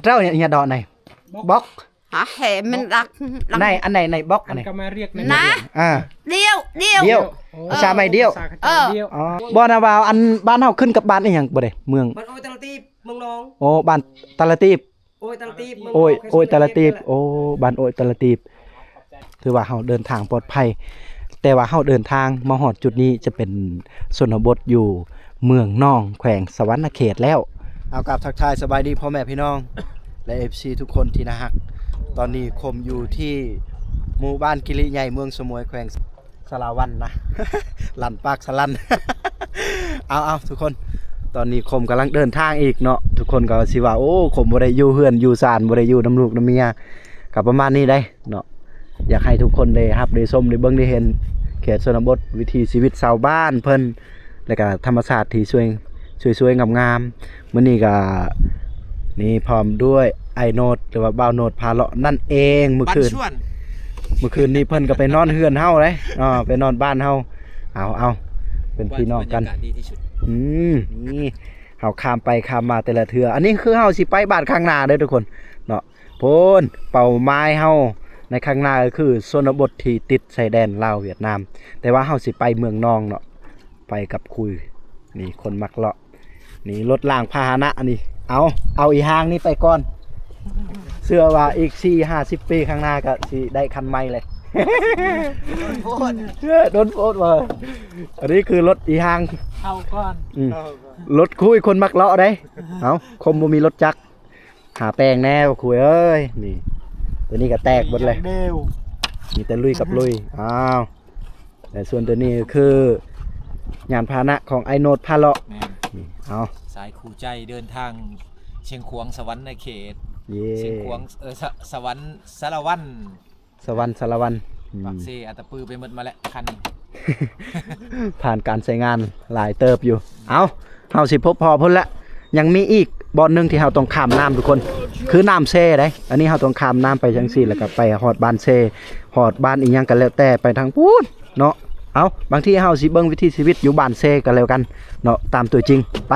ເຈົ້າເຮັດຫຍັງດອກໃນ ບອກ ຫາແຫ່ມັນດັກ ໃນອັນໃດ ໃນບອກ ອັນໃດ ກະມາຮຽກ ນະ ດຽວ ອ່າ ດຽວ ດຽວ ດຽວ ໂອ້ ພາສາໄມ້ດຽວ ພາສາຂະເຈົ້າ ເອີ ດຽວ ອໍ ບໍ່ນະວ່າ ອັນບ້ານເຮົາຂຶ້ນກັບບ້ານອີ່ຫຍັງບໍ່ເດ້ ເມືອງ ບ້ານໂອຍຕະລະຕີບ ເມືອງນອງ ໂອ້ ບ້ານຕະລະຕີບ ໂອຍຕະລະຕີບ ໂອຍ ໂອຍຕະລະຕີບ ໂອ້ ບ້ານໂອຍຕະລະຕີບ ຖືວ່າເຮົາເດີນທາງປອດໄພ ແຕ່ວ່າເຮົາເດີນທາງມາຮອດຈຸດນີ້ຈະເປັນຊົນນະບົດຢູ່ເມືອງນອງ ແຂວງສະຫວັນນະເຂດແລ້ວ. ເອົາ ກາບທັກທາຍສະບາຍດີພໍ່ແມ່ພີ່ນ້ອງ ແລະ ເອັຟຊີ ທຸກຄົນທີ່ໜ້າຮັກ. ຕອນນີ້ຄົມຢູ່ທີ່ໝູ່ບ້ານກິລິໃຫຍ່ ເມືອງສະໝວຍ ແຂວງ ສາລະວັນນະ ລັນປາກສະລັນ ເອົາໆ ທຸກຄົນ ຕອນນີ້ຄົມກຳລັງເດີນທາງອີກເນາະ. ທຸກຄົນກໍຊິວ່າ ໂອ້ ຄົມບໍ່ໄດ້ຢູ່ເຮືອນຢູ່ຊານ ບໍ່ໄດ້ຢູ່ນຳລູກນຳເມຍ ກໍປະມານນີ້ໄດ໋ເນາະ. ຢາກໃຫ້ທຸກຄົນໄດ້ຮັບໄດ້ຊົມໄດ້ເບິ່ງໄດ້ເຫັນເຂດຊົນນະບົດ ວິຖີຊີວິດຊາວບ້ານເພິ່ນ ແລ້ວກໍທຳມະຊາດທີ່ສວຍ ສວຍໆງາມໆ. ມື້ນີ້ກໍນີ້ພ້ອມດ້ວຍອ້າຍໂນດ ຫຼືວ່າບ່າວໂນດພາເລາະນັ້ນເອງ. ມື້ຄືນ ມື້ຄືນນີ້ເພິ່ນກໍໄປນອນເຮືອນເຮົາເດ້ ເອີ ໄປນອນບ້ານເຮົາ. ເອົາໆ ເປັນພີ່ນ້ອງກັນ ອືມ ນີ້ເຮົາຂ້າມໄປຂ້າມມາແຕ່ລະເທື່ອ. ອັນນີ້ຄືເຮົາຊິໄປບ້ານຂ້າງໜ້າເດີທຸກຄົນເນາະ. ພຸ້ນ ເປົ້າໝາຍເຮົາໃນຂ້າງໜ້າກໍຄືຊົນນະບົດທີ່ຕິດຊາຍແດນລາວຫວຽດນາມ ແຕ່ວ່າເຮົາຊິໄປເມືອງນອງເນາະ ໄປກັບຄຸຍ. ນີ້ຄົນມັກເລາະ ນີ້ລົດລ້າງພາຫະນະນີ້ ເອົາ ເອົາອີ່ຮ່າງນີ້ໄປກ່ອນ ເຊື່ອວ່າອີກສີ່ຫ້າສິບປີຂ້າງໜ້າກໍຊິໄດ້ຄັນໃໝ່ແຫຼະ. ໂດນໂພດ ເອີ ໂດນໂພດວ່າ ອັນນີ້ຄືລົດອີ່ຮ່າງ ເອົາກ່ອນ ອືມ ລົດຄຸຍຄົນມັກເລາະເດ້. ເອົາ ຄົມບໍ່ມີລົດຈັກ ຫາແປງແດ່ຄຸຍເອີຍ. ນີ້ ຕົວນີ້ກໍແຕກເບິດເລີຍ ມີແຕ່ລຸຍກັບລຸຍ. ອ້າວ ແລະສ່ວນຕົວນີ້ກໍຄືຍານພາຫະນະຂອງອ້າຍໂນດພາເລາະ. ແມ່ນ ນີ້ ເອົາ ສາຍຄູ່ໃຈເດີນທາງຊຽງຂວາງສະຫວັນນະເຂດ ເຢ້ ຊຽງຂວາງ ເອີ ສະ ສະຫວັນ ສາລະວັນ ສະຫວັນ ສາລະວັນ ອືມ ປາກເຊ ອັດຕະປືໄປໝົດມາແລ້ວຄັນ ຜ່ານການໃຊ້ງານຫຼາຍເຕີບຢູ່. ເອົາ ເຮົາຊິພົບພໍ້ພຸ້ນລະ ຍັງມີອີກບ່ອນໜຶ່ງທີ່ເຮົາຕ້ອງຂ້າມນ້ຳທຸກຄົນ ຄືນ້ຳເຊເດ້. ອັນນີ້ເຮົາຕ້ອງຂ້າມນ້ຳໄປຈັ່ງຊີ້ ແລ້ວກໍໄປຮອດບ້ານເຊ ຮອດບ້ານອີ່ຫຍັງກໍແລ້ວແຕ່ ໄປທາງພຸ້ນເນາະ. ເອົາ ບາງທີເຮົາຊິເບິ່ງວິຖີຊີວິດຢູ່ບ້ານເຊກໍແລ້ວກັນເນາະ ຕາມຕົວຈິງ ໄປ.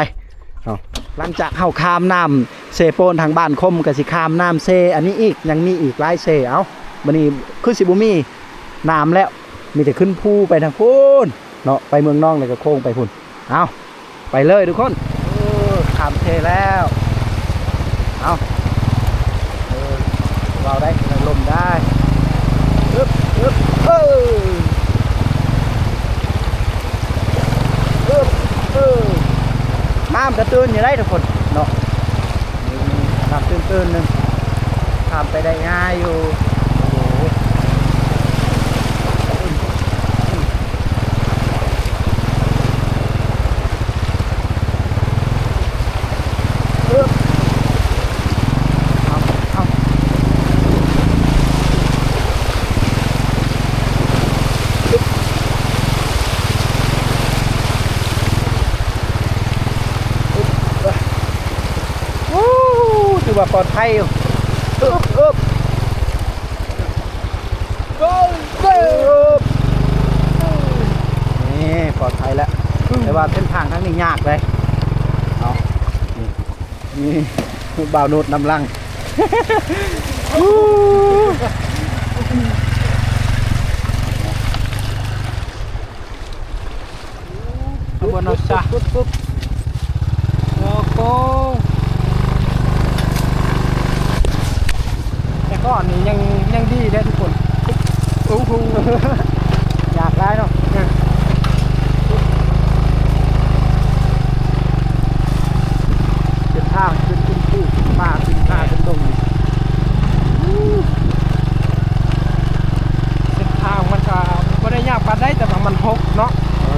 ເອົາ ຫຼັງຈາກເຮົາຂ້າມນ້ຳເຊໂປນທາງບ້ານຄົມ ກໍຊິຂ້າມນ້ຳເຊອັນນີ້ອີກ ຍັງມີອີກຫຼາຍເຊ. ເອົາ ບັດນີ້ຄືຊິບໍ່ມີນ້ຳແລ້ວ ມີແຕ່ຂຶ້ນພູໄປທາງພຸ້ນເນາະ ໄປເມືອງນອງ ແລ້ວກໍໂຄ້ງໄປພຸ້ນ. ເອົາ ໄປເລີຍທຸກຄົນ. ເອີ ຂ້າມເຊແລ້ວ ເອົາ ເອີ ເວົ້າໄດ້ ລົມໄດ້ ອຶບ ອຶບ ເອີ ອຶບ ເອີ ນ້ຳກະຕື້ນຢູ່ໄດ໋ທຸກຄົນເນາະ ນ້ຳຕື້ນໆໜຶ່ງ ຂ້າມໄປໄດ້ງ່າຍຢູ່. ໂອ້ໂຫ ເອີ ເອົາ ເອົາ ໂອ້ ຖືວ່າປອດໄພຢູ່. ອຶບ ອຶບ ນີ້ປອດໄພແລ້ວ ອືມ ແຕ່ວ່າເສັ້ນທາງທາງນີ້ຍາກເລີຍ. ເອົາ ນີ້ ນີ້ ບ່າວໂນດນຳຫຼັງ. ຂະບວນເອົາຊະ ໂອ້ໂຫ ແຕ່ກ່ອນນີ້ຍັງ ຍັງດີເດ້ທຸກຄົນ. ໂອ້ໂຫ ຍາກຫຼາຍເນາະ ເສັ້ນທາງຂຶ້ນ ຂຶ້ນພູ ຂຶ້ນຜາ ຂຶ້ນຜາ ຂຶ້ນດົງ. ເສັ້ນທາງມັນກະບໍ່ໄດ້ຍາກປານໃດ ແຕ່ວ່າມັນຫົກເນາະ. ເອີ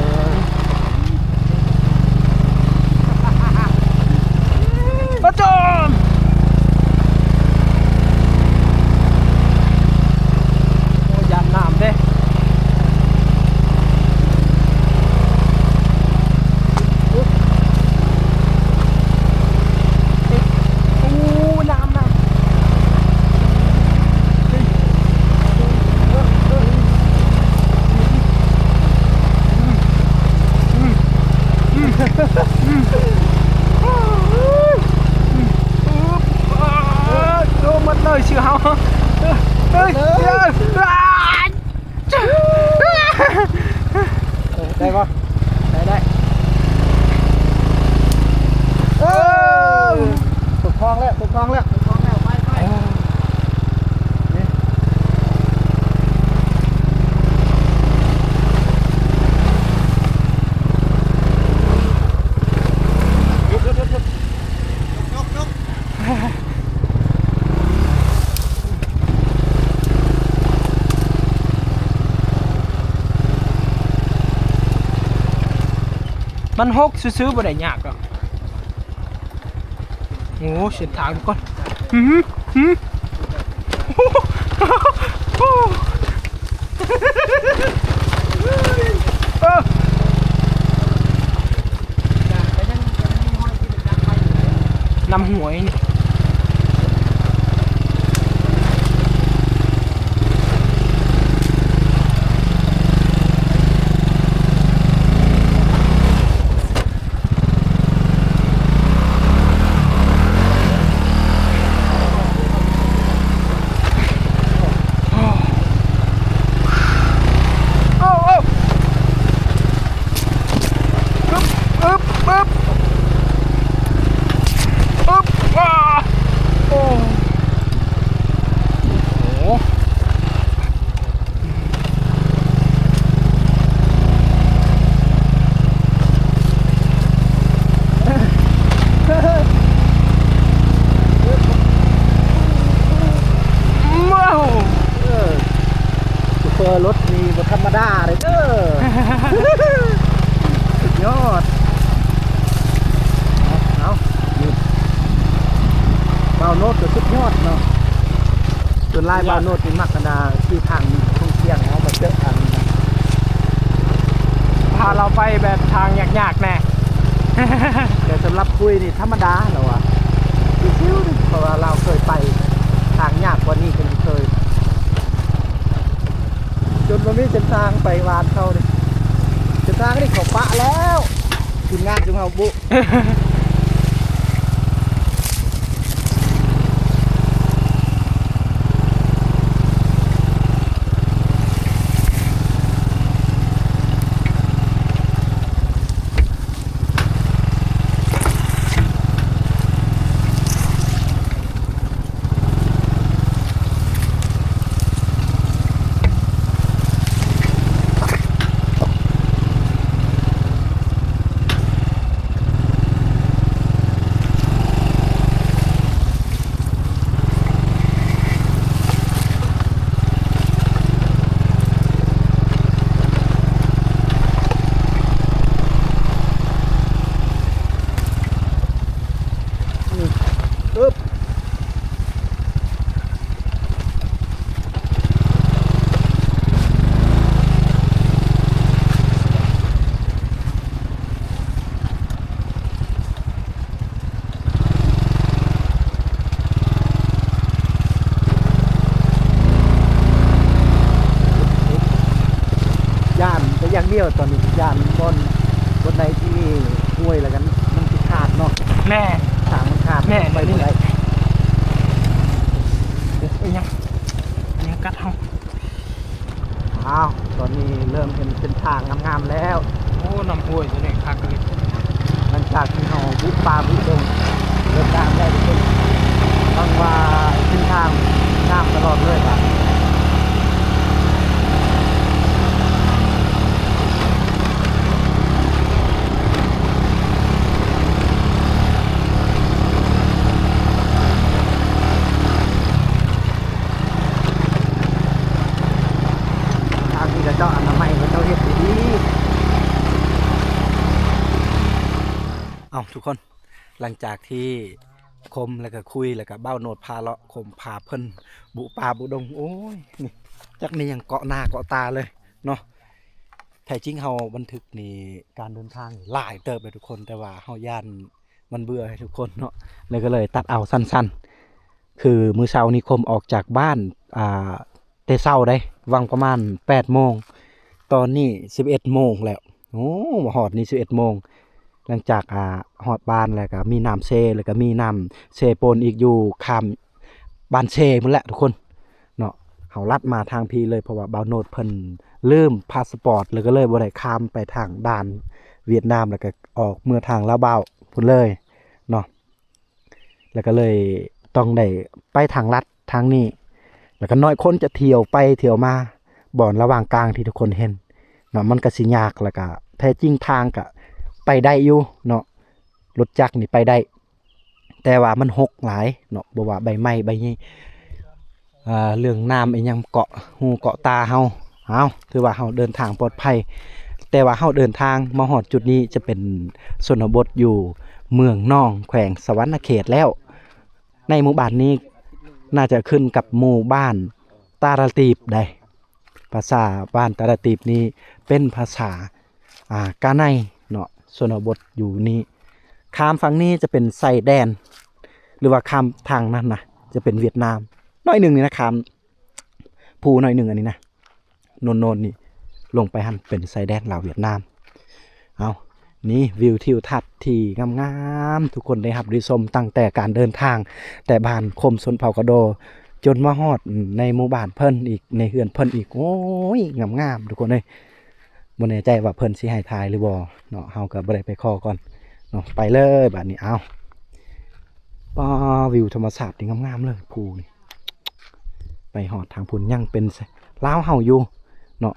ປະຈອມ ໂອ້ ຢ້ານນ້ຳເດ້. ເອີຍ ເອີຍ ເອີຍ ໄດ້ບໍ່? ໄດ້ ໄດ້ ເອີ ຖືກຄອງແລ້ວ ຖືກຄອງແລ້ວ ຖືກຄອງແລ້ວ ໄປ ໄປ ເອີ ຢຸດ ຢຸດ ຢຸດ ຢຸດ ຍົກ ຍົກ ມັນຫົກຊື່ໆ ບໍ່ໄດ້ຍາກດອກ. ໂອ້ ເສັ້ນທາງກ່ອນ ຫື ຫື ເອີ ນ້ຳຫ້ວຍນີ້. ອຶບ ອຶບ ອຶບ ອາ ໂອ້ ໂອ້ ວ້າວ ເອີ ໂຊເຟີລົດນີ້ບໍ່ທຳມະດາເດ້ ເອີ ສຸດຍອດ. ເອົາ ເອົາ ນີ້ ບ່າວໂນດກໍສຸດຍອດເນາະ. ສ່ວນຫຼາຍບ່າວໂນດນີ້ມັກອັນນ່າ ທີ່ທາງທ່ຽງໆ ເຮົາມາເຈີທາງນີ້ນະ ພາລາວໄປແບບທາງຍາກໆ ແດ່. ແຕ່ສຳລັບຄຸຍນີ້ທຳມະດາລາວວ່າ ຊິວໆ ເພາະວ່າລາວເຄີຍໄປທາງຍາກກວ່ານີ້ກໍຍັງເຄີຍ. ຈົນບໍ່ມີເສັ້ນທາງໄປບ້ານເຂົາເດ້. ເສັ້ນທາງນີ້ເຂົາປະແລ້ວ ທີມງານຈຸມເຮົາບຸ. ອືມ ອຶບ ຢ້ານແຕ່ຢ່າງດຽວຕອນນີ້ ຢ້ານບ່ອນ ບ່ອນໃດທີ່ມີຫ້ວຍແລ້ວກັນ ມັນຊິຂາດເນາະ. ແມ່ນ ທາງມັນຂາດ ແມ່ນ ໄປບໍ່ໄດ້. ເອີ ອີຫຍັງ ອີຫຍັງກັດເຮົາ? ອ້າວ ຕອນນີ້ເລີ່ມເຫັນເສັ້ນທາງງາມໆ ແລ້ວ. ໂອ້ ນ້ຳຫ້ວຍຕົວນີ້ຄັກອີ່ຫຼີ. ຫຼັງຈາກທີ່ເຮົາບຸປ່າບຸດົງເດີນທາງໄດ້ທຸກຄົນ ຫວັງວ່າເສັ້ນທາງງາມຕະຫຼອດເລີຍວ່າ. ທາງທີ່ເຂົາເຈົ້າອະນາໄມ ເຂົາເຈົ້າເຮັດດີໆ. ເອົ້າ ທຸກຄົນ ຫຼັງຈາກທີ່ຄົມ ແລ້ວກະຄຸຍ ແລ້ວກະບ່າວໂນດພາເລາະ ຄົມພາເພິ່ນບຸປ່າບຸດົງ ໂອ້ຍ ນີ້ ຈັກມີຫຍັງເກາະໜ້າເກາະຕາເລີຍເນາະ. ແທ້ຈິງເຮົາບັນທຶກນີ້ ການເດີນທາງຫຼາຍເຕີບເລີຍທຸກຄົນ ແຕ່ວ່າເຮົາຢ້ານມັນເບື່ອໃຫ້ທຸກຄົນເນາະ ແລ້ວກໍເລີຍຕັດເອົາສັ້ນໆ. ຄືມື້ເຊົ້ານີ້ຄົມອອກຈາກບ້ານ ອ່າ ແຕ່ເຊົ້າໃດ ຫວ່າງປະມານແປດໂມງ ຕອນນີ້ສິບເອັດໂມງແລ້ວ. ໂອ້ ມາຮອດນີ້ສິບເອັດໂມງ ຫຼັງຈາກ ອ່າ ຮອດບ້ານແລ້ວກໍມີນ້ຳເຊ ແລ້ວກໍມີນ້ຳເຊປົນອີກ ຢູ່ຂ້າມບ້ານເຊພຸ້ນແຫຼະທຸກຄົນເນາະ. ເ ເຮົາລັດມາທາງພີ້ເລີຍ ເພາະວ່າບ່າວໂນດເພິ່ນລືມພາສປອດ ແລ້ວກໍເລີຍບໍ່ໄດ້ຂ້າມໄປທາງດ່ານຫວຽດນາມ ແລ້ວກໍອອກເມືອທາງລາວບ່າວພຸ້ນເລີຍເນາະ. ແລ້ວກໍເລີຍຕ້ອງໄດ້ໄປທາງລັດທາງນີ້ ແລ້ວກໍໜ້ອຍຄົນຈະທ່ຽວໄປທ່ຽວມາ ບ່ອນລະຫວ່າງກາງທີ່ທຸກຄົນເຫັນເນາະ ມັນກໍຊິຍາກ ແລ້ວກໍແທ້ຈິງທາງກໍໄປໄດ້ຢູ່ເນາະ ລົດຈັກນີ້ໄປໄດ້ ແຕ່ວ່າມັນຮົກຫຼາຍເນາະ ບໍ່ວ່າໃບໄມ້ໃບນີ້ ອ່າ ເລື່ອງນ້ຳອີ່ຫຍັງເກາະຫູເກາະຕາເຮົາ. ເອົາ ຖືວ່າເຮົາເດີນທາງປອດໄພ ແຕ່ວ່າເຮົາເດີນທາງມາຮອດຈຸດນີ້ ຈະເປັນຊົນນະບົດຢູ່ເມືອງນອງ ແຂວງສະຫວັນນະເຂດແລ້ວ. ໃນໝູ່ບ້ານນີ້ໜ້າຈະຂຶ້ນກັບໝູ່ບ້ານຕາລະຕີບໃດ໋. ພາສາບ້ານຕາລະຕີບນີ້ເປັນພາສາ ອ່າ ກາໄນເນາະ. ຊົນນະບົດຢູ່ນີ້ ຂ້າມຝັ່ງນີ້ຈະເປັນຊາຍແດນ ຫຼືວ່າຂ້າມທາງນັ້ນນະ ຈະເປັນຫວຽດນາມ ໜ້ອຍໜຶ່ງນີ້ນະ ຂ້າມພູໜ້ອຍໜຶ່ງອັນນີ້ນະ ໂນນໆນີ້ ລົງໄປຫັ້ນເປັນຊາຍແດນລາວຫວຽດນາມ. ເອົາ ນີ້ວິວທິວທັດທີ່ງາມໆ ທຸກຄົນໄດ້ຮັບໄດ້ຊົມຕັ້ງແຕ່ການເດີນທາງ ແຕ່ບ້ານຄົມຊົນເຜົ່າກະດໍ ຈົນມາຮອດໃນໝູ່ບ້ານເພິ່ນອີກ ໃນເຮືອນເພິ່ນອີກ. ໂອ້ຍ ງາມໆ ທຸກຄົນເອີຍ. ບໍ່ແນ່ໃຈວ່າເພິ່ນຊິໃຫ້ຖ່າຍຫຼືບໍ່ເນາະ ເຮົາກໍບໍ່ໄດ້ໄປຂໍກ່ອນເນາະ. ໄປເລີຍບາດນີ້. ເອົາ ປ້າ ວິວທຳມະຊາດນີ້ງາມໆເລີຍ ພູນີ້. ໄປຮອດທາງພຸ້ນຍັງເປັນລາວເຮົາຢູ່ເນາະ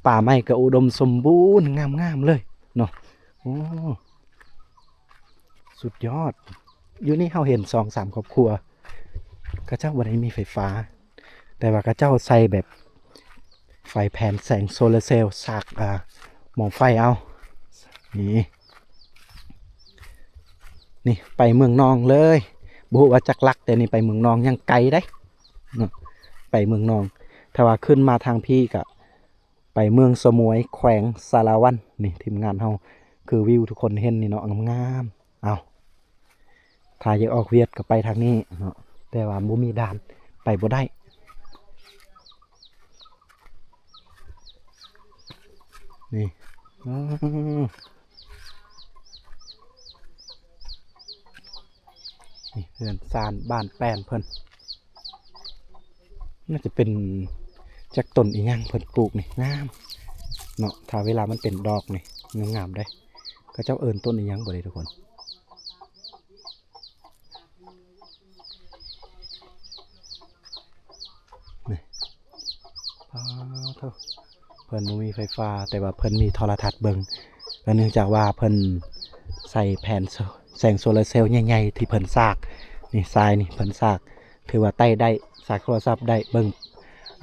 ປ່າໄມ້ກໍອຸດົມສົມບູນງາມໆເລີຍເນາະ. ໂອ້ ສຸດຍອດ. ຢູ່ນີ້ເຮົາເຫັນສອງສາມຄອບຄົວ ເຂົາເຈົ້າບໍ່ໄດ້ມີໄຟຟ້າ ແຕ່ວ່າເຂົາເຈົ້າໃສ່ແບບໄຟແຜ່ນແສງໂຊລາເຊວ ສາກ ອ່າ ໝໍ້ໄຟເອົາ. ນີ້ ນີ້ໄປເມືອງນອງເລີຍ ບໍ່ຮູ້ວ່າຈັກຫຼັກ ແຕ່ນີ້ໄປເມືອງນອງ ຍັງໄກເດ້ເນາະ ໄປເມືອງນອງ. ຖ້າວ່າຂຶ້ນມາທາງພີ້ກະໄປເມືອງສະໝວຍ ແຂວງສາລະວັນ. ນີ້ທີມງານເຮົາ ຄືວິວທຸກຄົນເຫັນນີ້ເນາະ ງາມໆ. ເອົາ ຖ້າຢາກອອກຫວຽດກໍໄປທາງນີ້ເນາະ ແຕ່ວ່າບໍ່ມີດ່ານ ໄປບໍ່ໄດ້. ນີ້ ອືມ ນີ້ເຮືອນຊານບ້ານແປ້ນເພິ່ນ ໜ້າຈະເປັນຈັກຕົ້ນອີ່ຫຍັງເພິ່ນປູກນີ້ ງາມເນາະ. ຖ້າເວລາມັນເປັນດອກນີ້ ງາມໆເດ້. ເຂົາເຈົ້າເອີ້ນຕົ້ນອີ່ຫຍັງບໍ່ເດ້ທຸກຄົນ? ນີ້ ປາໂທ້ ເພິ່ນບໍ່ມີໄຟຟ້າ ແຕ່ວ່າເພິ່ນມີໂທລະທັດເບິ່ງ ແລະ ເນື່ອງຈາກວ່າເພິ່ນໃສ່ແຜ່ນໂຊ ແສງໂຊລາເຊວໃຫຍ່ໆ ທີ່ເພິ່ນສາກ ນີ້ ຊາຍນີ້ເພິ່ນສາກ ຖືວ່າໄຕ້ໄດ້ ສາກໂທລະສັບໄດ້ ເບິ່ງ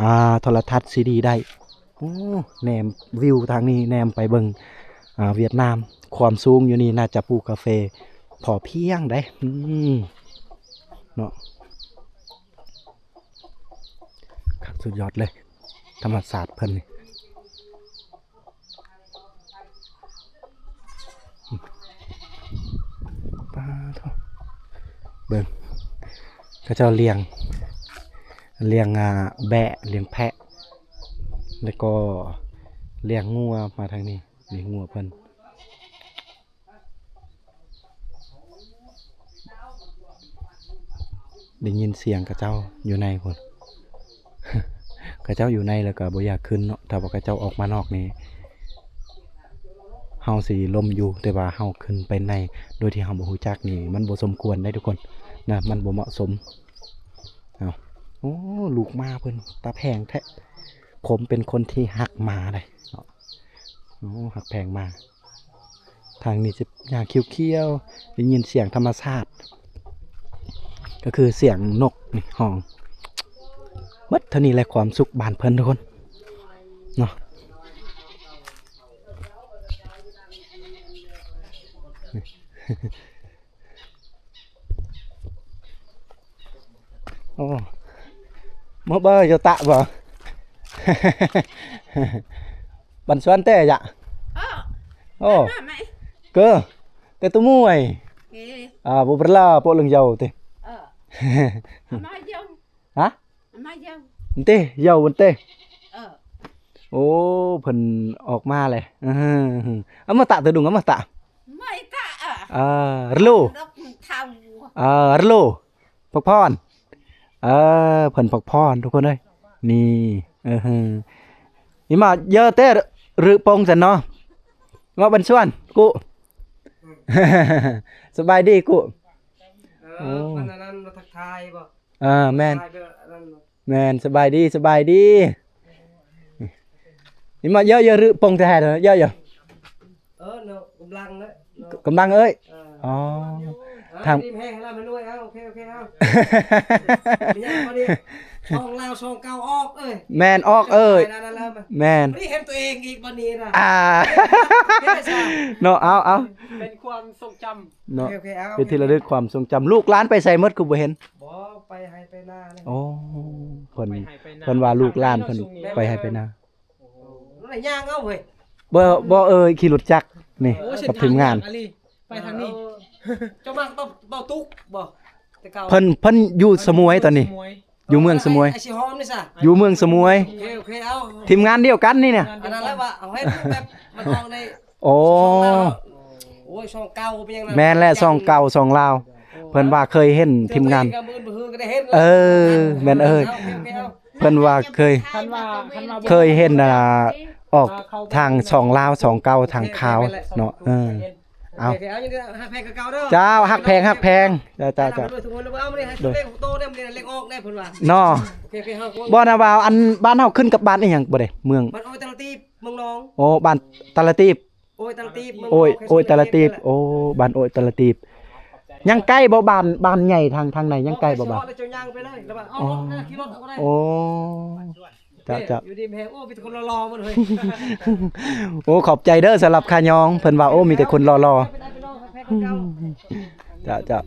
ອ່າ ໂທລະທັດຊີດີໄດ້. ໂອ້ ແນມວິວທາງນີ້ ແນມໄປເບິ່ງ ອ່າ ຫວຽດນາມ ຄວາມສູງຢູ່ນີ້ໜ້າຈະປູກກາເຟພໍພຽງເດ້ ອືມ ເນາະ. ຄັກສຸດຍອດເລີຍ ທຳມະຊາດເພິ່ນນີ້ ປາໂທ້ ເບິ່ງ ເຂົາເຈົ້າລ້ຽງ ລ້ຽງ ອ່າ ແບະ ລ້ຽງແພະ ແລ້ວກໍລ້ຽງງົວມາທາງນີ້ ນີ້ງົວເພິ່ນ. ໄດ້ຍິນສຽງເຂົາເຈົ້າຢູ່ໃນພຸ້ນ ເຂົາເຈົ້າຢູ່ໃນແລ້ວກໍບໍ່ຢາກຂຶ້ນເນາະ. ຖ້າວ່າເຂົາເຈົ້າອອກມານອກນີ້ ເຮົາຊິລົມຢູ່ ແຕ່ວ່າເຮົາຂຶ້ນໄປໃນໂດຍທີ່ເຮົາບໍ່ຮູ້ຈັກນີ້ ມັນບໍ່ສົມຄວນເດ້ທຸກຄົນນະ ມັນບໍ່ເໝາະສົມ. ເອົາ ໂອ້ ລູກໝາເພິ່ນຕາແພງແທ້ ຜົມເປັນຄົນທີ່ຮັກໝາເດ້ເນາະ. ໂອ້ ຮັກແພງໝາ. ທາງນີ້ຈະຫຍ້າຂຽວໆ ໄດ້ຍິນສຽງທຳມະຊາດ ກໍຄືສຽງນົກນີ້ຮ້ອງ. ໝົດເທົ່ານີ້ແຫຼະຄວາມສຸກບ້ານເພິ່ນທຸກຄົນເນາະ. ໂອ້ ມາເບິ່ງຢູ່ຕະບໍ່ ບັນຊວນແຕ່ຍະ. ໂອ້ ເກີ ແຕ່ຕົວມວຍ ເອີ ອ່າ ບໍ່ເປັນລາໂປະເລື່ອງເຍົາຕິ ເອີ ມາເຍົາ ຮະ ມາເຍົາ ເຕ ເຍົາມັນເຕ ເອີ ໂອ້ ເພິ່ນອອກມາແຫຼະ ເອີ ອາມາຕະ ຕະດຸງ ອາມາຕະ ມາຕະ ເອີ ເອີ ຣະໂລ ເອີ ຣະໂລ ພັກຜ່ອນ ເອີ ເພິ່ນພັກຜ່ອນທຸກຄົນເອີຍ. ນີ້ ເອີ ອີ່ໝໍ້ເຢີແຕ່ ຫຼື ປົງຊັ້ນເນາະ ເງາະບັນຊວນ ກຸ ສະບາຍດີ ກຸ ເອີ ໂອ້ ເພິ່ນອັນນັ້ນມາທັກທາຍບໍ່? ເອີ ແມ່ນ ທັກທາຍແບບອັນນັ້ນບໍ່? ແມ່ນ ສະບາຍດີ ສະບາຍດີ ນີ້ມາເຢີໆ ຫຼື ປົງແທ້ໆ ເຢີໆ ເອີ ເນາະ ກຳລັງເນາະ ກຳລັງເອີຍ ເອີ ອໍ ເອົາ ທາງ ດີແຮງໃຫ້ລຳໃຫ້ລວຍ ເອົາ ໂອເຄ ໂອເຄ ເອົາ ມີຫຍັງບໍ່ນີ້ ຊ່ອງລາວ ຊ່ອງເກົ່າອອກເອີຍ ແມ່ນ ອອກເອີຍ ແມ່ນ ນີ້ເຫັນຕົວເອງອີກບັດນີ້ນະ ອ່າ ເນາະ ເອົາ ເອົາ ເປັນຄວາມຊົງຈຳ ເນາະ ໂອເຄ ໂອເຄ ເອົາ ເປັນທີ່ລະລຶກຄວາມຊົງຈຳ ລູກຫຼານໄປໃສໝົດ ຄືບໍ່ເຫັນ? ບໍ່ ໄປໄຮ່ໄປນານີ້ ໂອ້ ເພິ່ນ ໄປໄຮ່ໄປນາ ເພິ່ນວ່າລູກຫຼານເພິ່ນ ເນາະ ໄປໄຮ່ໄປນາ ໂອ້ໂຫ ນັ້ນແຫຼະຍ່າງເອົາເວີຍ ບໍ່ ບໍ່ເອີຍ ຂີ່ລົດຈັກນີ້ ໂອ້ ກັບທີມງານ ເສັ້ນທາງຍາກອີ່ຫຼີ ໄປທາງນີ້ ເອີ ເຈົ້າມາກັບເບົາ ເບົາຕຸກບໍ່? ແຕ່ເກົ່າ ເພິ່ນ ເພິ່ນຢູ່ສະໝວຍຕອນນີ້ ສະໝວຍ ຢູ່ເມືອງສະໝວຍ ເອີ ໄອ້ ໄອ້ສີຫອມນີ້ຊະ ຢູ່ເມືອງສະໝວຍ ໂອເຄ ໂອເຄ ເອົາ ທີມງານດຽວກັນນີ້ນະ ອັນນັ້ນແຫຼະວ່າເອົາໃຫ້ແບບມັນອອກໃນ ໂອ້ ຊ່ອງລາວ ໂອ້ຍ ຊ່ອງເກົ່າເປັນຫຍັງນະ ແມ່ນແຫຼະ ຊ່ອງເກົ່າ ຊ່ອງລາວ ເພິ່ນວ່າເຄີຍເຫັນທີມງານ ເອີ ແມ່ນເອີຍ ເພິ່ນວ່າເຄີຍ ຄັນວ່າ ຄັນວ່າ ເຄີຍເຫັນ ອ່າ ອອກທາງຊ່ອງລາວ ຊ່ອງເກົ່າ ທາງຂ່າວເນາະ ເອີ ເອົາ ເອົາ ເຈົ້າ ຮັກແພງ ຮັກແພງ ເຈົ້າ ເຈົ້າ ເຈົ້າ ເນາະ ບໍ່ນະວ່າ ອັນ ບ້ານເຮົາຂຶ້ນກັບບ້ານອີ່ຫຍັງບໍ່ເດ້ ເມືອງ ບ້ານອ້ອຍຕະລະຕີບ ເມືອງນອງ ໂອ້ ບ້ານຕະລະຕີບ ໂອ້ຍ ຕະລະຕີບ ເມືອງ ໂອ້ຍ ໂອ້ຍ ຕະລະຕີບ ໂອ້ ບ້ານໂອ້ຍ ຕະລະຕີບ ຍັງໃກ້ບໍ່ ບ້ານ ບ້ານໃຫຍ່ທາງ ທາງໃນ ຍັງໃກ້ບໍ່ ບ້ານ ເຈົ້າຍ່າງໄປເລີຍ ແລ້ວວ່າເອົາ ອໍ ລົດ ນັ້ນ ຂີ່ລົດເອົາກໍໄດ້ ໂອ້ ເຈົ້າ ເຈົ້າ ຢູ່ດີມີແຮງ ໂອ້ ມີແຕ່ຄົນຫຼໍ່ໆໝົດເລີຍ ໂອ້ ຂອບໃຈເດີ ສຳລັບຂາຍອງ ເພິ່ນວ່າ ໂອ້ ມີແຕ່ຄົນຫຼໍ່ໆ ເຈົ້າ ເຈົ້າ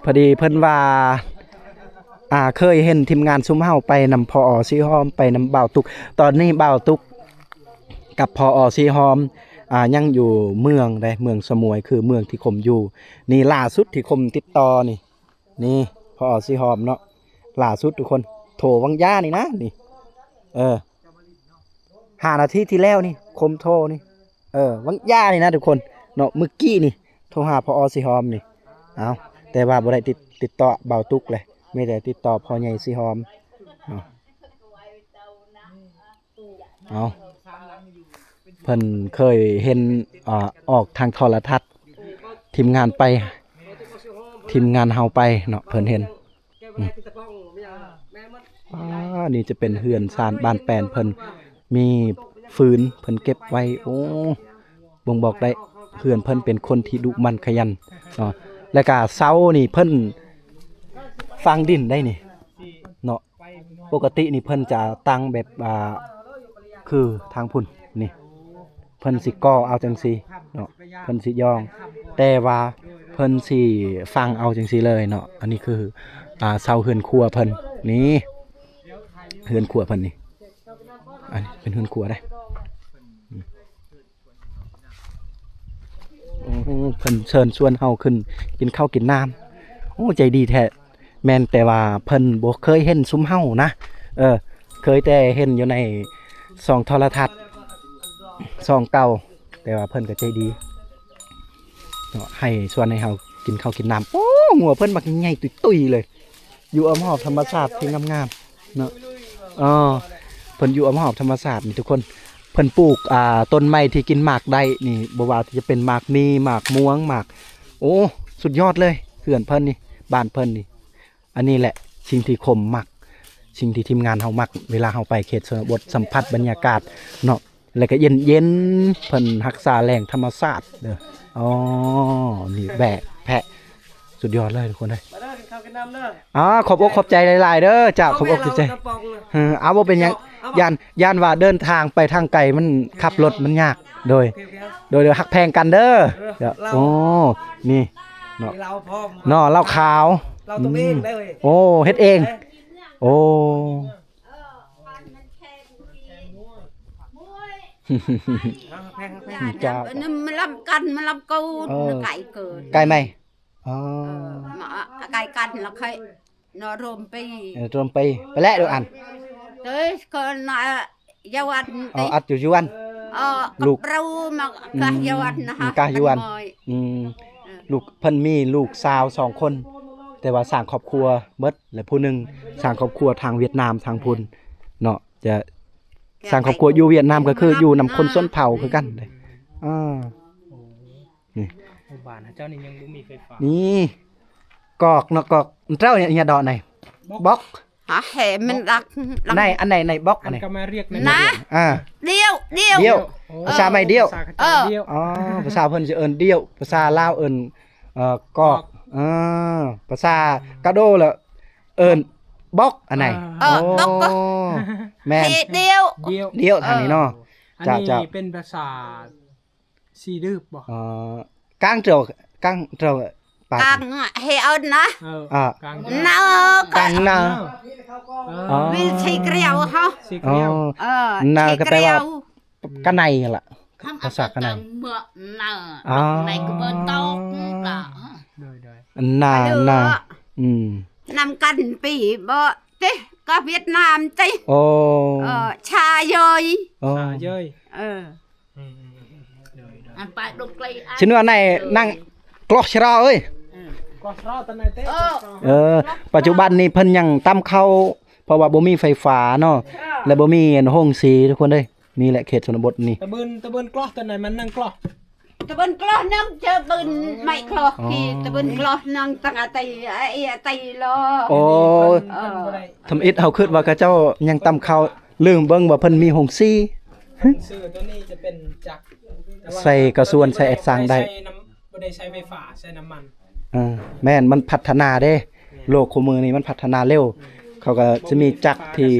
ພໍດີເພິ່ນວ່າ ອ່າ ເຄີຍເຫັນທີມງານຊຸມເຮົາໄປນຳ ພອ ສີຫອມ ໄປນຳບ່າວຕຸກ ຕອນນີ້ບ່າວຕຸກ ກັບ ພອ ສີຫອມ ອ່າ ຍັງຢູ່ເມືອງໃດ ເມືອງສະໝວຍ ຄືເມືອງທີ່ຄົມຢູ່ ນີ້ລ່າສຸດທີ່ຄົມຕິດຕໍ່ນີ້ ນີ້ ພອ ສີຫອມເນາະ ລ່າສຸດທຸກຄົນ ໂທຫວ່າງຢານີ້ນະ ນີ້ ເອີ ຫ້ານາທີທີ່ແລ້ວນີ້ ຄົມໂທນີ້ ເອີ ຫວ່າງຢານີ້ນະທຸກຄົນເນາະ ມື້ກີ້ນີ້ ໂທຫາ ພອ ສີຫອມນີ້ ເອົາ ແຕ່ວ່າບໍ່ໄດ້ຕິດ ຕິດຕໍ່ບ່າວຕຸກເລີຍ ມີແຕ່ຕິດຕໍ່ພໍ່ໃຫຍ່ສີຫອມເນາະ. ເອົາ ເພິ່ນເຄີຍເຫັນ ອ່າ ອອກທາງໂທລະທັດ ທີມງານໄປ ທີມງານເຮົາໄປເນາະ ເພິ່ນເຫັນ ອືມ ອ່າ ນີ້ຈະເປັນເຮືອນຊານບ້ານແປນເພິ່ນ ມີຟືນເພິ່ນເກັບໄວ້ ໂອ້ ບົ່ງບອກໄດ້ ເຮືອນເພິ່ນເປັນຄົນທີ່ດຸໝັ່ນຂະຫຍັນເນາະ ແລ້ວກະເສົານີ້ເພິ່ນຝັງດິນໄດ້ນີ້ເນາະ. ປົກກະຕິນີ້ເພິ່ນຈະຕັ້ງແບບ ອ່າ ຄືທາງພຸ້ນນີ້ ເພິ່ນຊິກໍ່ເອົາຈັ່ງຊີ້ເນາະ ເພິ່ນຊິຢ່ອງ ແຕ່ວ່າເພິ່ນຊິຝັງເອົາຈັ່ງຊີ້ເລີຍເນາະ. ອັນນີ້ຄື ອ່າ ເສົາເຮືອນຄົວເພິ່ນນີ້ ເຮືອນຄົວເພິ່ນນີ້ ອັນນີ້ເປັນເຮືອນຄົວເດ້. ໂອ້ ເພິ່ນເຊີນຊວນເຮົາຂຶ້ນກິນເຂົ້າກິນນ້ຳ ໂອ້ ໃຈດີແທ້. ແມ່ນແຕ່ວ່າເພິ່ນບໍ່ເຄີຍເຫັນຊຸມເຮົານະ ເອີ ເຄີຍແຕ່ເຫັນຢູ່ໃນຊ່ອງໂທລະທັດ ຊ່ອງເກົ່າ ແຕ່ວ່າເພິ່ນກໍໃຈດີເນາະ ໃຫ້ຊວນໃຫ້ເຮົາກິນເຂົ້າກິນນ້ຳ. ໂອ້ ງົວເພິ່ນບັກໃຫຍ່ຕຸ້ຍໆເລີຍ ຢູ່ອ້ອມຮອບທຳມະຊາດທີ່ງາມໆເນາະ. ເອີ ເພິ່ນຢູ່ອ້ອມຮອບທຳມະຊາດນີ້ທຸກຄົນ ເພິ່ນປູກ ອ່າ ຕົ້ນໄມ້ທີ່ກິນໝາກໄດ້ນີ້ ບໍ່ວ່າຈະເປັນໝາກມີ່ ໝາກມ່ວງ ໝາກ ໂອ້ ສຸດຍອດເລີຍ ເຮືອນເພິ່ນນີ້ ບ້ານເພິ່ນນີ້. ອັນນີ້ແຫຼະສິ່ງທີ່ຄົມມັກ ສິ່ງທີ່ທີມງານເຮົາມັກ ເວລາເຮົາໄປເຂດຊົນນະບົດ ສຳຜັດບັນຍາກາດເນາະ ແລ້ວກໍເຢັນໆ ເພິ່ນຮັກສາແຫຼ່ງທຳມະຊາດເດີ. ອໍ ນີ້ແບກແພະ ສຸດຍອດເລີຍທຸກຄົນເອີຍ. ມາເດີ ກິນເຂົ້າກິນນ້ຳເດີ. ອໍ ຂອບອົກຂອບໃຈຫຼາຍໆເດີ. ເຈົ້າ ຂອບອົກຂອບໃຈ. ເອົາ ບໍ່ເປັນຫຍັງ ເອົາ ຢ້ານ ຢ້ານວ່າເດີນທາງໄປທາງໄກ ມັນຂັບລົດມັນຍາກ. ໂດຍ ໂອເຄ ໂອເຄ ໂດຍ ໂດຍ ຮັກແພງກັນເດີ. ເອີ ໂອ້ ນີ້ເນາະ ມີເຫຼົ້າພ້ອມ ເນາະ ເຫຼົ້າຂາວ ເຫຼົ້າຕົວເອງໄດ້ເວີຍ. ໂອ້ ເຮັດເອງ ໂອ້ ເອົາ ແພງ ແພງ ເຈົ້າ ມາລຳກັນ ມາລຳກູນ ເອີ ໄກເກີນ ໄກໄໝ? ອໍ ເອີ ມາ ໄກກັນລະຄ່ອຍ ເນາະ ໂຮມປີ ເອີ ໂຮມປີ ໄປແລ້ວດູອັນ ເອີ ກໍນະ ຢາວັນ ອໍ ອັດຢູ່ຢວນ ເອີ ລູກ ກັບເຮົາມາກະຢາວັນນະ ກະຢາວັນ ອືມ ເອີ ລູກ ເພິ່ນມີລູກສາວສອງຄົນ ແຕ່ວ່າສ້າງຄອບຄົວເບິດ ແລະຜູ້ໜຶ່ງສ້າງຄອບຄົວທາງຫວຽດນາມທາງພຸ້ນເນາະ ຈະສ້າງຄອບຄົວຢູ່ຫວຽດນາມ ກໍຄືຢູ່ນຳຄົນຊົນເຜົ່າຄືກັນເດ້. ອາ ໂອ້ ນີ້ ໝູ່ບ້ານເຈົ້ານີ້ຍັງບໍ່ມີໄຟຟ້າ ນີ້ ກອກເນາະ ກອກ ເຈົ້າຫຍັງດອກໃນ ບອກ ຫາແຫ່ມັນດັກ ໃນ ອັນໃນ ໃນບອກ ອັນໃນ ກໍມາຮຽກໃນ ນະ ອ່າ ດຽວ ດຽວ ດຽວ ໂອ້ ພາສາໄມ້ດຽວ ພາສາເຂົາເຈົ້າ ເອີ ດຽວ ອໍ ພາສາເພິ່ນຊິເອີ້ນດຽວ ພາສາລາວເອີ້ນ ເອີ ກອກ ກອກ ເອີ ພາສາກະໂດລະເອີ້ນບອກ ອັນໃນ ເອີ ໂອ້ ບອກ ແມ່ນ ດຽວ ດຽວ ດຽວ ທາງນີ້ເນາະ ເອີ ເຈົ້າ ເຈົ້າ ເປັນພາສາ ຊີດືບບໍ່? ເອີ ກາງເຈົ້າ ກາງເຈົ້າ ປາກ ກາງເຮົາເອີ້ນນະ ເອີ ອ່າ ກາງ ນາ ກາງນາ ເອີ ອໍ ວິນຊີກຣຽວເຮົາ ຊີກຣຽວ ອໍ ເອີ ນາກໍແປວ່າ ຊີກຣຽວ ກະໄນຫັ້ນລະ ພາສາກະໄນ ເມື່ອນາ ອໍ ໃນກະເບີນຕອກລະ ໂດຍ ໂດຍ ນາ ນາ ອືມ ນຳກັນປີບໍ່ຕິ ກໍຫວຽດນາມຕິ ໂອ້ ເອີ ຊາເຍີຍ ອໍ ຊາເຍີຍ ເອີ ອືມ ໂດຍ ໂດຍ ອັນປາຍດົກໄກ ຊິເນືອໃນນັ່ງກລອກຊະຣໍເອີຍ ເອີ ກລອກຊະຣໍຕານໃນເຕ ເອີ ເອີ ປັດຈຸບັນນີ້ເພິ່ນຍັງຕຳເຂົ້າ ເພາະວ່າບໍ່ມີໄຟຟ້າເນາະ ແລະບໍ່ມີອັນໂຮງສີທຸກຄົນເອີຍ ນີ້ແຫຼະເຂດຊົນນະບົດນີ້ ຕະບືນ ຕະບືນກລອກຕານໃນມັນນັ່ງກລອກ ຕະບືນກລອກນັ່ງ ຈະບືນໄມ້ກລອກ ອໍ ທີ່ຕະບືນກລອກນັ່ງຕັ້ງອາໄຕ ອາໄຕລອ ໂອ້ ເອີ ທຳອິດເຮົາຄິດວ່າເຂົາເຈົ້າຍັງຕຳເຂົ້າ ລືມເບິ່ງວ່າເພິ່ນມີໂຮງສີ ໂຮງສີໂຕນີ້ຈະເປັນຈັກ ແຕ່ວ່າ ໃສ່ກະຊວນໃສ່ແອັດສັງໄດ້ ບໍ່ໄດ້ໃຊ້ນ້ຳ ບໍ່ໄດ້ໃຊ້ໄຟຟ້າ ໃຊ້ນ້ຳມັນ ເອີ ແມ່ນ ມັນພັດທະນາເດ້ ແມ່ນ ໂລກຄູ່ມື້ນີ້ມັນພັດທະນາເລັວ ອືມ ເຂົາກໍຈະມີຈັກທີ່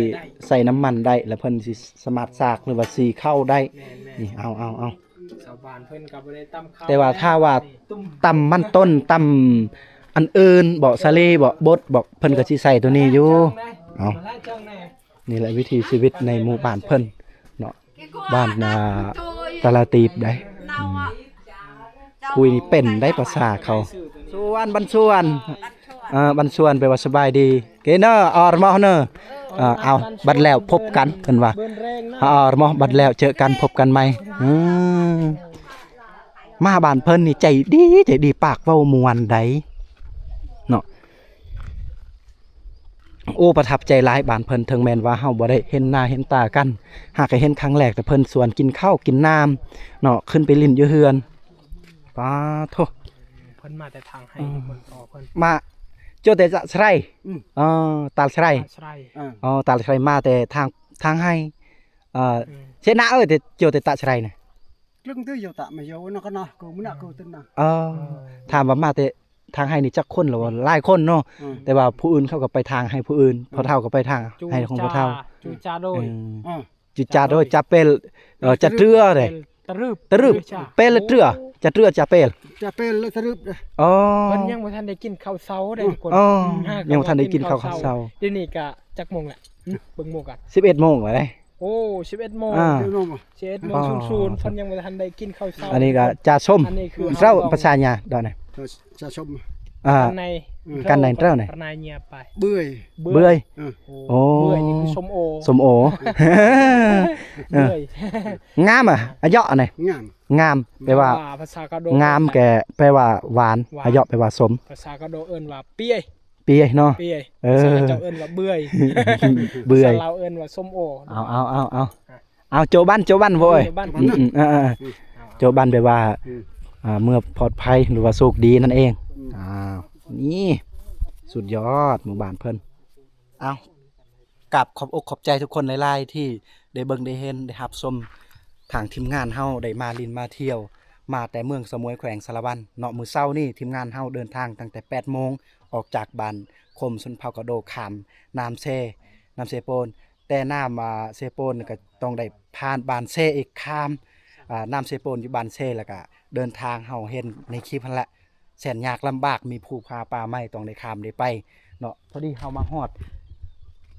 ໃສ່ນ້ຳມັນໄດ້ ແລ້ວເພິ່ນຊິສາມາດສາກ ຫຼືວ່າສີເຂົ້າໄດ້ ແມ່ນໆ ນີ້ ເອົາ ເອົາ ເອົາ ຊາວບ້ານເພິ່ນກໍບໍ່ໄດ້ຕຳເຂົ້າ ແຕ່ວ່າຖ້າວ່າ ນີ້ ຕຳມັນຕົ້ນ ຕຳອັນອື່ນເບາະ ສາລີເບາະ ບົດເບາະ ເພິ່ນກໍຊິໃສ່ໂຕນີ້ຢູ່ ເອົາ ນີ້ແຫຼະວິຖີຊີວິດໃນໝູ່ບ້ານເພິ່ນເນາະ ບ້ານ ອ່າ ຕາລາຕີບໃດ ອືມ ຄຸຍນີ້ເປັນໄດ໋ພາສາເຂົາ ສວນ ບ້ານສວນ ເອີ ບ້ານສວນແປວ່າສະບາຍດີ ເກເນີ ອອຣມອເນີ ເອີ ເອົາ ບັດແລ້ວພົບກັນ ເພິ່ນວ່າ ອອຣມອ ບັດແລ້ວເຈີກັນ ພົບກັນໃໝ່ ອືມ ມາບ້ານເພິ່ນນີ້ໃຈດີ ໃຈດີ ປາກເວົ້າມ່ວນໃດເນາະ ໂອ້ ປະທັບໃຈຫຼາຍບ້ານເພິ່ນ ເຖິງແມ່ນວ່າເຮົາບໍ່ໄດ້ເຫັນໜ້າເຫັນຕາກັນ ຫາກກໍເຫັນຄັ້ງແລກ ແຕ່ເພິ່ນຊວນກິນເຂົ້າກິນນ້ຳເນາະ ຂຶ້ນໄປຫຼິ້ນຢູ່ເຮືອນ ປາໂທ້ ເພິ່ນມາແຕ່ທາງໄຮ່ ອືມ ເພິ່ນ ເພິ່ນ ມາ ໂຈແຕ່ຕາດສະໄລ ອືມ ອໍ ຕາດສະໄລ ຕາດສະໄລ ອໍ ຕາດສະໄລ ມາແຕ່ທາງ ທາງໄຮ່ ເອີ ອືມ ເຊນະເອີຍ ແຕ່ໂຈແຕ່ຕາດສະໄລນະ ລຶ້ງຕື່ໂຍຕະມາໂຍນະກະນະ ກູມະນະກູຕຶນນະ ເອີ ເອີ ຖາມວ່າມາແຕ່ທາງໄຮ່ນີ້ຈັກຄົນລະ ຫຼາຍຄົນເນາະ ອືມ ແຕ່ວ່າຜູ້ອື່ນເຂົາກໍໄປທາງໄຮ່ຜູ້ອື່ນ ອືມ ພໍ່ເຖົ້າກໍໄປທາງໄຮ່ຂອງພໍ່ເຖົ້າ ຈູຈາ ເອີ ຈູຈາໂດຍ ເອີ ຈູຈາໂດຍ ຈາເປລ ເອີ ຈາເຕີເດ້ ຕະຣຶບ ຕະຣຶບ ເປລ ເຕີ ຈາເຕີ ຈາເປລ ຈາເປລ ຕະຣຶບເດ້ ອໍ ເພິ່ນຍັງບໍ່ທັນໄດ້ກິນເຂົ້າເຊົ້າເດ້ທຸກຄົນ ອໍ ຍັງບໍ່ທັນໄດ້ກິນເຂົ້າເຊົ້າ ດຽວນີ້ກະຈັກໂມງລະ ເບິ່ງໂມງກັນ ສິບເອັດໂມງແລ້ວເດ້ ໂອ້ ສິບເອັດໂມງ ອ່າ ສິບເອັດໂມງ ສິບເອັດໂມງສູນໆ ເພິ່ນຍັງບໍ່ທັນໄດ້ກິນເຂົ້າເຊົ້າ ອັນນີ້ກໍຈາສົມ ອັນນີ້ຄືເຈົ້າພາສາຫຍັງດອກນີ້ ຈາສົມ ອ່າ ກັນໃນ ອືມ ກັນໃນເຈົ້ານີ້ ປະນາຍເຍຍປາຍ ເບື່ອຍ ເບື່ອຍ ເບື່ອຍ ໂອ້ ເບື່ອຍນີ້ຄືສົ້ມໂອ ສົ້ມໂອ ເອີ ເບື່ອຍ ງາມອະ ອາເຍາະອັນນີ້ ງາມ ງາມ ແປວ່າ ພາສາກະໂດ ງາມແກແປວ່າຫວານ ຫວານ ອາເຍາະແປວ່າສົ້ມ ພາສາກະໂດເອີ້ນວ່າເປຍ ເປຍເນາະ ເປຍ ເອີ ພາສາເຈົ້າເອີ້ນວ່າເບື່ອຍ ເບື່ອຍ ພາສາລາວເອີ້ນວ່າສົ້ມໂອ ເອົາ ເອົາ ເອົາ ເອົາ ເອົາ ໂຈບັນ ໂຈບັນໂວ້ຍ ໂຈບັນ ອືມ ເອີ ເອີ ເອີ ໂຈບັນແປວ່າ ອືມ ອ່າ ເມື່ອປອດໄພ ຫຼືວ່າໂຊກດີນັ້ນເອງ ອືມ ອ່າ ນີ້ ສຸດຍອດໝູ່ບ້ານເພິ່ນ ເອົາ ກາບຂອບອົກຂອບໃຈທຸກຄົນຫຼາຍໆ ທີ່ໄດ້ເບິ່ງໄດ້ເຫັນໄດ້ຮັບຊົມ ທາງທີມງານເຮົາໄດ້ມາຫຼິ້ນມາທ່ຽວ ມາແຕ່ເມືອງສະໝວຍ ແຂວງສາລະວັນເນາະ. ມື້ເຊົ້ານີ້ທີມງານເຮົາເດີນທາງຕັ້ງແຕ່ແປດໂມງ ອອກຈາກບ້ານຄົມຊົນເຜົ່າກະໂດ ຂ້າມນ້ຳເຊ ນ້ຳເຊໂປນ ແຕ່ນ້ຳ ອ່າ ເຊໂປນກໍຕ້ອງໄດ້ຜ່ານບ້ານເຊອີກ ຂ້າມ ອ່າ ນ້ຳເຊໂປນຢູ່ບ້ານເຊ ແລ້ວກໍເດີນທາງ ເຮົາເຫັນໃນຄລິບຫັ້ນແຫຼະ ແສນຍາກລຳບາກ ມີພູຜາປ່າໄມ້ ຕ້ອງໄດ້ຂ້າມໄດ້ໄປເນາະ. ພໍດີເຮົາມາຮອດ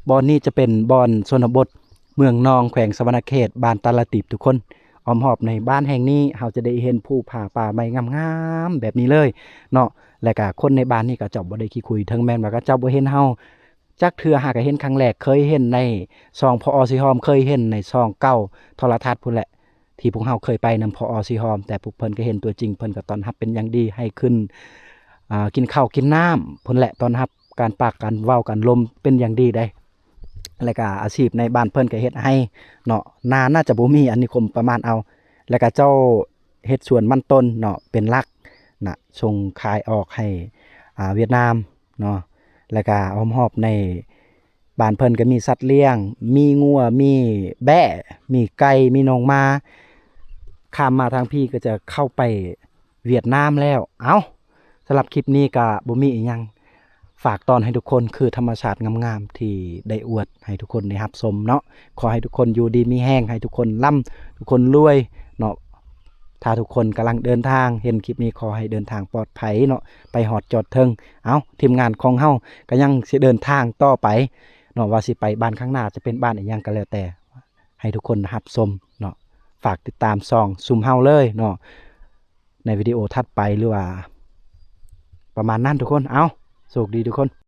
ບ່ອນນີ້ຈະເປັນບ່ອນຊົນນະບົດເມືອງນອງ ແຂວງສະຫວັນນະເຂດ ບ້ານຕາລະຕີບທຸກຄົນ. ອ້ອມຮອບໃນບ້ານແຫ່ງນີ້ ເຮົາຈະໄດ້ເຫັນພູຜາປ່າໄມ້ງາມໆແບບນີ້ເລີຍເນາະ. ແລະກະຄົນໃນບ້ານນີ້ເຂົາເຈົ້າບໍ່ໄດ້ຂີ້ຄຸຍ ເຖິງແມ່ນວ່າເຂົາເຈົ້າບໍ່ເຫັນເຮົາຈັກເທື່ອ ຫາກະເຫັນຄັ້ງແລກ ເຄີຍເຫັນໃນຊ່ອງ ພອ ສີຫອມ ເຄີຍເຫັນໃນຊ່ອງເກົ່າໂທລະທັດພຸ້ນແຫຼະ ທີ່ພວກເຮົາເຄີຍໄປນຳ ພອ ສີຫອມ ແຕ່ພວກເພິ່ນກໍເຫັນຕົວຈິງ ເພິ່ນກໍຕ້ອນຮັບເປັນຢ່າງດີ ໃຫ້ຂຶ້ນ ອ່າ ກິນເຂົ້າກິນນ້ຳພຸ້ນແຫຼະ ຕ້ອນຮັບການປາກການເວົ້າການລົມເປັນຢ່າງດີເດ້. ແລ້ວກະອາຊີບໃນບ້ານເພິ່ນກະເຮັດໄຮ່ເນາະ ນາໜ້າຈະບໍ່ມີ ອັນນີ້ຄົມປະມານເອົາ. ແລ້ວກະເຈົ້າເຮັດສວນມັນຕົ້ນເນາະ ເປັນຫຼັກນະ ສົ່ງຂາຍອອກໃຫ້ ອ່າ ຫວຽດນາມເນາະ. ແລ້ວກະອ້ອມຮອບໃນບ້ານເພິ່ນກະມີສັດລ້ຽງ ມີງົວ ມີແບ້ ມີໄກ່ ມີໜອງໝາ. ຂ້າມມາທາງພີ້ກະຈະເຂົ້າໄປຫວຽດນາມແລ້ວ. ເອົ້າ ສຳລັບຄລິບນີ້ກະບໍ່ມີອີ່ຫຍັງ ຝາກຕ້ອນໃຫ້ທຸກຄົນ ຄືທຳມະຊາດງາມໆ ທີ່ໄດ້ອວດໃຫ້ທຸກຄົນໄດ້ຮັບຊົມເນາະ. ຂໍໃຫ້ທຸກຄົນຢູ່ດີມີແຮງ ໃຫ້ທຸກຄົນລ່ຳ ທຸກຄົນລວຍເນາະ. ຖ້າທຸກຄົນກຳລັງເດີນທາງເຫັນຄລິບນີ້ ຂໍໃຫ້ເດີນທາງປອດໄພເນາະ ໄປຮອດຈອດເຖິງ. ເອົ້າ ທີມງານຂອງເຮົາກະຍັງຊິເດີນທາງຕໍ່ໄປເນາະ ວ່າຊິໄປບ້ານຂ້າງໜ້າຈະເປັນບ້ານອີ່ຫຍັງກະແລ້ວແຕ່ ໃຫ້ທຸກຄົນຮັບຊົມເນາະ. ຝາກຕິດຕາມຊ່ອງຊຸມເຮົາເລີຍເນາະ ໃນວິດີໂອຖັດໄປ ຫຼືວ່າປະມານນັ້ນທຸກຄົນ. ເອົ້າ ໂຊກດີທຸກຄົນ.